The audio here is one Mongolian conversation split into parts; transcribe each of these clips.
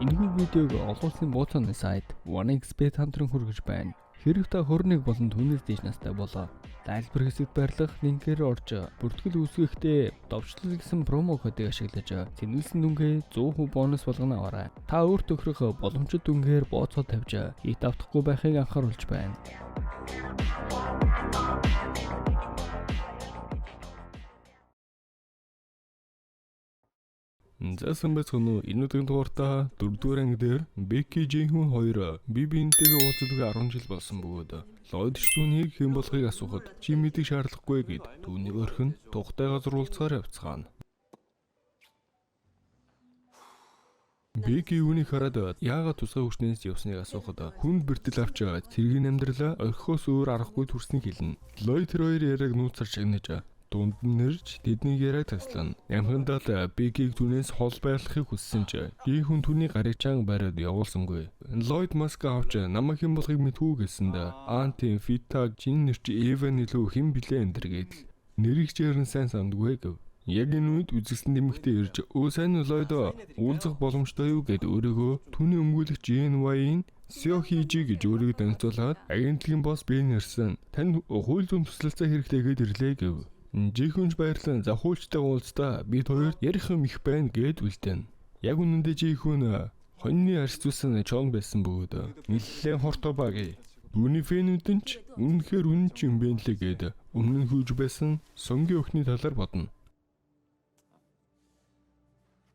Энэхүү видеог олон улсын бууцааны сайт 1xBet хамтран хүргэж байна. Хэрэг та 21 болон түүнээс дээш настай бол тайлбар хэсэгт байрлах линкээр орж бүртгэл үүсгэхдээ довчлол гэсэн промо кодыг ашиглаж цэнэглэсэн дүнгээ 100% бонус болгоно аваарай. Та өөр тохирох боломжит дүнгээр бооцоо тавьж ит автахгүй байхыг анхааруулж байна. За сайн байцгаана уу? Энэ удаагийн дугаартаа 4-р анги дээр Бекки Жинхүн хоёр бие биентэйгээ уулзалгүй 10 жил болсон бөгөөд Лойд ч түүнийг хэн болохыг асуухад чи мэдэх шаардлагагүй гэд түүнийг орхин тухтай газар уулзахаар явцгаана. Бекки үүнийг хараад яагаад тусгай хүчнээс явсныг асуухад хүнд бэртэл авч цэргийн амьдралаа орхихоос өөр аргагүй төрснийг хэлнэ. Лойд тэр хоёр яриаг нууцаар шагнаж дунд нь нэрж тэдний яриаг таслана. Ямхандаа л Беккиг түүнээс хол байрлахыг хүссэн ч Жинхүн түүний гарыг чанга бариад явуулсангүй. Лойд маск авч намайг хэн болохыг мэдхүү гэсэнд Анти Фита чин нэр чи Эван илүү хэн блэ энэ төр гэдэл. Нэрийг ч ярин сайн сандгүй гэв. Яг энэ үед үзэгсэн нэмэгтэй ирж өө сайн уу Лойдо уулзах боломжтой юу гэд өөрийгөө түүний өмгөөлөгч JNY-ийн Сё Хижи гэж өөрийгөө танилцуулаад агентлагийн босс Бен ирсэн. Танд хууль зүйн туслалцаа хэрэгтэй гэд ирлээ гэв. Жихүнж баярлан за хуульчтай уулздаа бид хоёрт ярих юм их байна гэд үлдэнэ. Яг үнэндээ Жихүн хоньны арьс зүсэн чон байсан бөгөөд нэллээн хортой баг. Түүний фэнүүд нь ч үнэхээр үнэн ч юм бэ лээ гэд өмнө нь хүйж байсан сонгийн өхний талаар бодно.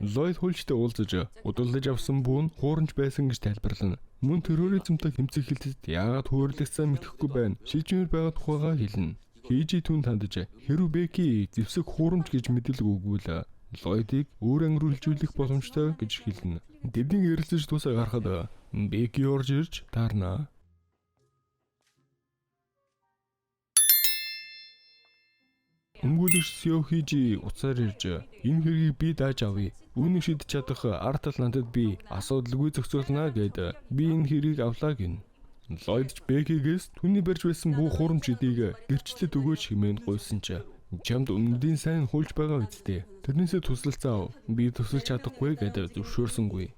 Лойд хуульчтай уулзаж худалдаж авсан бүүн хуурамч байсан гэж тайлбарлана. Мөн терроризмтай хэмцэх хилтэд яагаад хуурлагдсан мэдэхгүй байна. Шилжмээр байгаа тухайгаа хэлнэ. Хийжи түн тандж хэрв Беки зэвсэг хуурамч гэж мэдэлг өгвөл Лойдыг өөр анги руу хилжүүлэх боломжтой гэж хэлнэ. Тэдний ярилцаж дуусаа гарахад Беки орж ирж таарна. Өмгөөлөгч Сё Хижи утсаар ирж энэ хэргийг би дааж авъя. Үүнийг шийдэж чадах ард тал надад би асуудалгүй зохицуулна гэд би энэ хэргийг авлаа гинэ. Лойд ч Бекигээс түүний барьж байсан бүх хуурамч эдийг гэрчлэлд өгөөч хэмээн гуйсан ч чамд өмнөдийн сайн хуульч байгаа үсттэй. Тэрнээсээ туслалцаа ав. Би тусалж чадахгүй гэд зөвшөөрсөнгүй.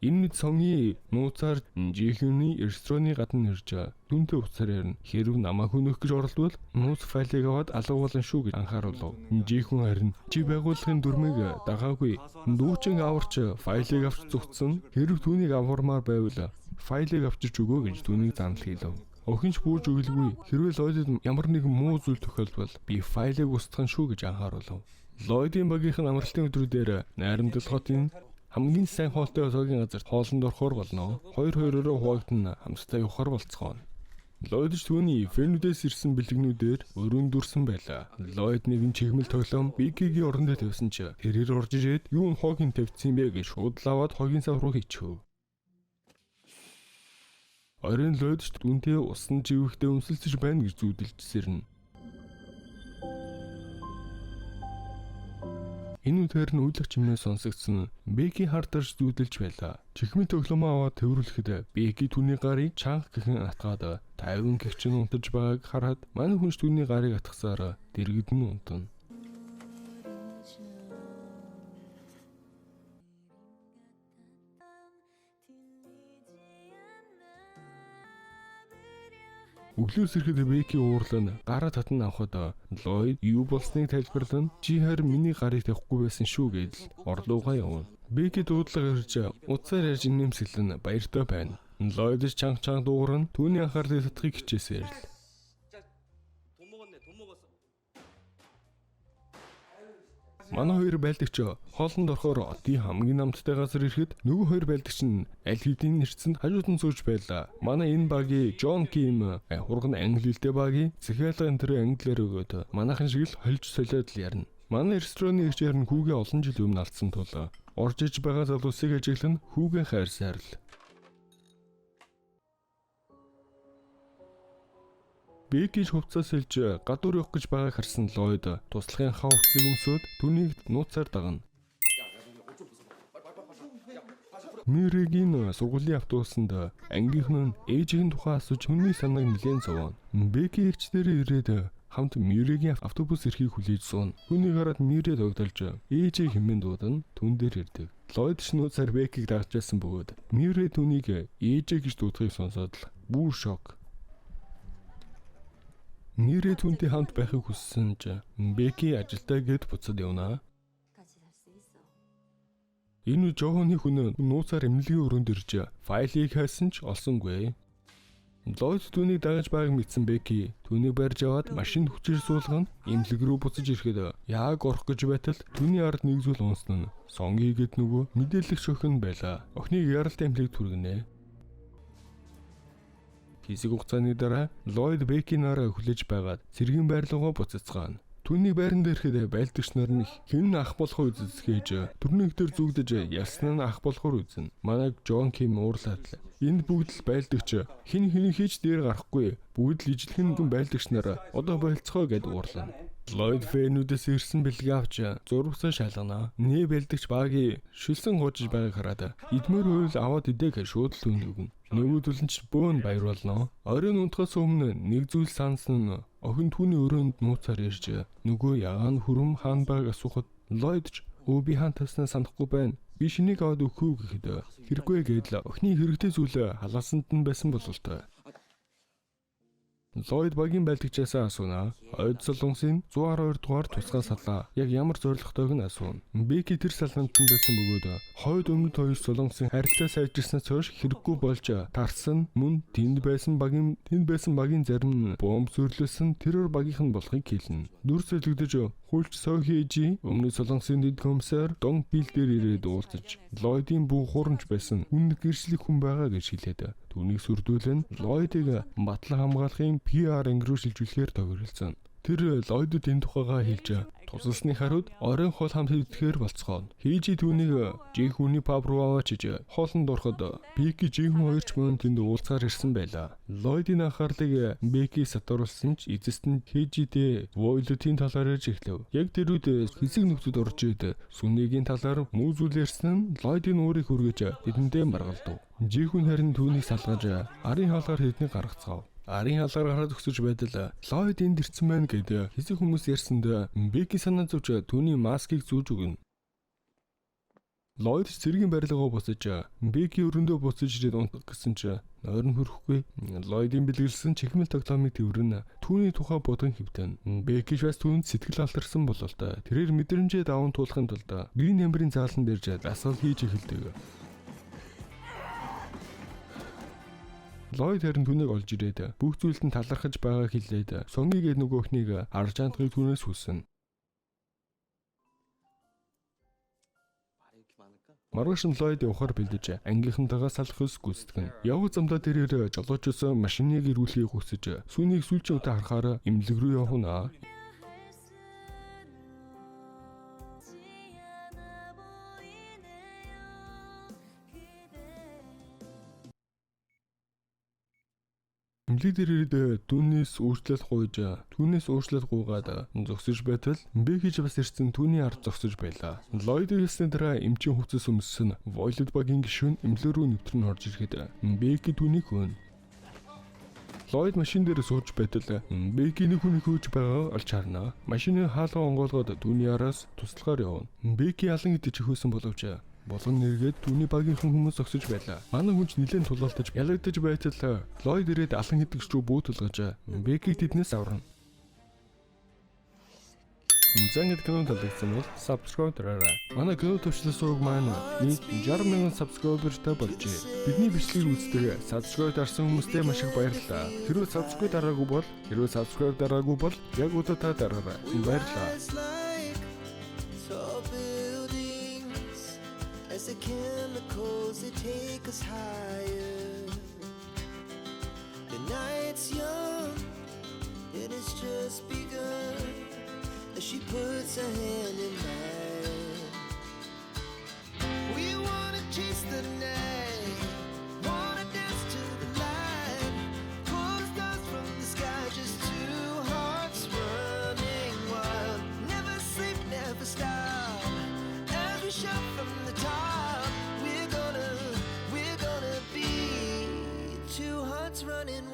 Энэ мэд сонгийн нууцаар Жихүний рестораны гадна ирж түүнтэй утсаар ярина. Хэрв намайг хөнөөх гэж оролдвол нууц файлыг аваад алга болно шүү гэж анхааруулв. Жихүн харин чи байгууллагын дүрмийг дагаагүй. Дүүчин аварч файлыг авч зүгтсэн. Хэрв түүнийг авармаар байвал файлыг авчирч өгөө гэж түүнийг занал хэлв. Охин ч бууж өгөлгүй. Хэрвээ Лойдод ямар нэгэн муу зүйл тохиолдвол би файлыг устгах нь шүү гэж анхааруулв. Лойдын багийнх нь амралтын өдрүүдээр найрамдал хотын хамгийн сайн хоолтой цогийн газар хоолнд орохоор болно. Хоёр хоёророо хуваагдана хамтдаа явахаар болцгооно. Лойд ч түүний фэнүүдээс ирсэн бэлгнүүдээр өрөөнд дүрсэн байлаа. Лойд нэгэн чихмэл тоглоом Бикигийн орондоо тавьсан ч тэрээр орж ирээд юу н хогийн тавьсан бэ гэж шууд л аваад хогийн сав руу хийчихв. Оройн Лойд ч түүнтэй усан живэхдээ өмсөлцөж байна гэж зүүдэлж сэрнэ. Энэ үгээр нь үйлэх чимээ сонсогдсон. Беки хардарч зүүдэлж байлаа. Чихмийн тоглоомоо аваад төврүүлэхэд Беки түүний гарыг чанга гэхэн атгаад 50 гэгч нь унтаж байгааг хараад манай хүнч түүний гарыг атгасаар дэргэдэн унтана. Өглөөс ирэхэд Беки уурлан гараа татан авахад Лойд юу болсныг тайлбарлан чи харин миний гарыг тавихгүй байсан шүү гэдэл орлуугаа явна. Беки дуудлага ирж утсаар ярьж инээмсэглэн баяртай байна. Лойд ч чанга чанга дуугарна түүний анхаарлыг татахыг хичээсээр л. 돈 먹었네 돈 먹었어 Манай хоёр байлдагч хоолнд орохоор хотын хамгийн намттай газар ирэхэд нөгөө хоёр байлдагч нь аль хэдийн нэрцэнд хажууд нь сууж байлаа. Манай энэ багийн Джон Ким хурган англи хэлтэй багийн захиалга энэ төр англиар өгөөд манайхан шиг л хольж солиод л ярина. Манай рестораны эгч ярин хүүгээ олон жил өмнө алдсан тул орж иж байгаа залуусыг ажиглан хүүгээ хайрсаар л. Бекки хувцас сэлж гадуур явах гэж байгааг харсан Ллойд туслахын хав хувцсыг өмсөөд түүнийг нууцаар дагна. Мирэгийн сургуулийн автобусанд ангийнх нь ээжийн тухай асууж хүний санааг нэлээн зовооно. Бекки эгч дээрээ ирээд хамт Мирэгийн автобус ирэхийг хүлээж сууна. Түүнийг хараад Мирэ тогтолж ээжээ хэмээн дуудана, түн дээр ирдэг. Ллойд ч нууцаар Беккиг дагаж байсан бөгөөд Мирэ түүнийг ээжээ гэж дуудахыг сонсоод л бүр шок. Мирэ түүнтэй хамт байхыг хүссэн ч Бекки ажилдаа гээд буцаад явна. 같이 살 수 있어. Энэ Жохоны хүн нууцаар эмнэлгийн өрөөнд ирж файлыг хайсан ч олсонгүй. Ллойд түүнийг дагаж байгааг мэдсэн Бекки түүнийг барьж аваад машинд хүчээр суулгана. Эмнэлэг рүү буцаж ирэхэд яг орох гэж байтал түүний ард нэг зүйл унсан нь Сонги гээд нөгөө мэдээлэх шохин байлаа. Охиныг яралт эмнэлэгт хүргэнэ. Хэсэг хугацааны дараа Ллойд Бекки нараа хүлээж байгаад цэргийн байр руугаа буцацгаана. Түүнийг байран дээр ирэхэд байлдагч нар нь хэн нь ах болох үзэсгээж төрнийг дээр зүгдэж ялсан нь ах болохоор үзнэ. Манай Джон Ким уурлаад л энд бүгд л байлдагч хэн хэн хийж дээр гарахгүй бүгд л ижлэхэн хүн байлдагч нар одоо болцгоо гэд уурлана. Ллойд Фэнүүдээс ирсэн бэлгээ авч зурвсан шалгана. Нэ бэлдэгч багийн шилсэн хуужиж байгааг хараад идмээр хууль аваад идээг шууд л түүнд өгнө. Нөгөөдөл нь ч бөөн баяр болно. Оройн унтахаас өмнө нэг зүйл сансан нь охин түүний өрөөнд нууцаар ирж нөгөө ягаан хүрм хаан байгааг асуухад Ллойд ч өө би хаан тавьснаа санахгүй байна. Би шинийг аваад өгөх үү гэхэд хэрэггүй гэдэл охины хэрэгтэй зүйл халаасанд нь байсан бололтой. Ллойд багийн байлдагчаасаа асууна. Ойд солонгосын 112 дугаар тусгай салаа яг ямар зорилготойг нь асууна. Беки тэр салаанд нь байсан бөгөөд хойд өмнөд хоёр солонгосын харилцаа сайжирснаас хойш хэрэггүй болж тарсан мөн тэнд байсан багийн зарим нь бомб зөрлөсөн террор багийнх нь болохыг хэлнэ. Дүр солигдож хуульч Сохижи өмнөд солонгосын дэд комиссар Дон Бил дээр ирээд уулзаж Ллойдын бүү хуурамч байсан үнэн гэрчлэх хүн байгаа гэж хэлээд түүнийг сүрдүүлэн Ллойдыг батлан хамгаалахын PR анги руу шилжүүлэхээр тохиролцсон. Тэр Ллойдод энэ тухайгаа хэлж тусалсны хариуд оройн хоол хамт идэхээр болцгооно. Хийжи түүнийг Жихүний паб руу аваачиж хоолнд ороход Беки Жихүн хоёр ч мөн тэнд уулзгаар ирсэн байлаа. Ллойдын анхаарлыг Беки сатууруулсан ч эцэст нь Хийжитэй Войлотын талаар ярьж эхлэв. Яг тэр үед хэсэг нөхдөд орж ирээд Сүнэгийн талаар муу зүйл ярьсан нь Ллойдын уурыг хүргэж тэдэндээ маргалдав. Жихүн харин түүнийг салгаж арын хаалгаар тэднийг гаргацгаав. Арын хаалгаар гараад өксөж байдал Ллойд энд ирсэн байна гэд хэсэг хүмүүс ярьсанд Беки санаа зовж түүний маскыг зүүж өгнө. Ллойд цэргийн барилгоо буцаж Беки өрөндөө буцаж ирээд унтах гэсэн чи нойрон хөрөхгүй. Ллойдын бэлгэлсэн чихмэл тоглоомыг тэрвэрнэ. Түүний тухай бодон хэвтэн. Беки ч бас түүнд сэтгэл алтарсан бололтой. Тэрээр мэдрэмжээ даван туулахын тулд гэрийн нямбрын заалан дээрж дасгал хийж эхэлдэг. Ллойд харин түүнийг олж ирээд бүх зүйлд нь талархаж байгааг хэлээд Сонги гээд нөгөө охиныг арж андахыг түүнээс хүснэ. 말이 이렇게 많을까? Маргааш нь Ллойд явахаар бэлдэж ангийнхантайгаа салах ёс гүйцэтгэнэ. Явах замдаа тэрээр жолоочсон машиныг эргүүлэхийг хүсэж сүүнийг сүүлчийн удаа харахаар эмнэлэг рүү явна. 할 수는 없지 않아 보이네요 그대. Эмнэлэг дээр ирээд түүнээс өөрчлөлт гуйж түүнээс өөрчлөлт гуйгаад зогсож байтал Бекки ч бас ирсэн түүний ард зогсож байлаа. Ллойдын хэлсний дараа эмчийн хувцас өмссөн Войлод багийн гишүүн эмнэлэг рүү нэвтрэн орж ирэхэд Бекки түүнийг хөөнө. Ллойд машин дээр сууж байтал Бекки нэг хүнийг хөөж байгааг олж харна. Машины хаалга онгойлгоод түүний араас туслахаар явна. Бекки алан идэж хөөсөн боловч болгон нэргээд түүний багийнхан хүмүүс зогсож байлаа. Манай хүн ч нэлээд тулаалтаж ялагдаж байтал Ллойд ирээд алан хэдэгч рүү бүү тулгаж Беккиг тэднээс аварна. За ингээд кино таалагдсан бол subscribe дараарай. Манай кино төвчлэл сувг маань нийт 60 мянган subscriber-тай болжээ. Бидний бичлэгийг үздэг subscribe дарсан хүмүүстээ маш их баярлалаа. Хэрвээ subscribe дараагүй бол яг одоо та дараарай. Баярлалаа. It's like tall buildings as the chemicals they take us higher. The night's young, it has just begun. As she puts her hand in mine, we wanna chase the night, wanna dance to the light, pull the stars from the sky just. running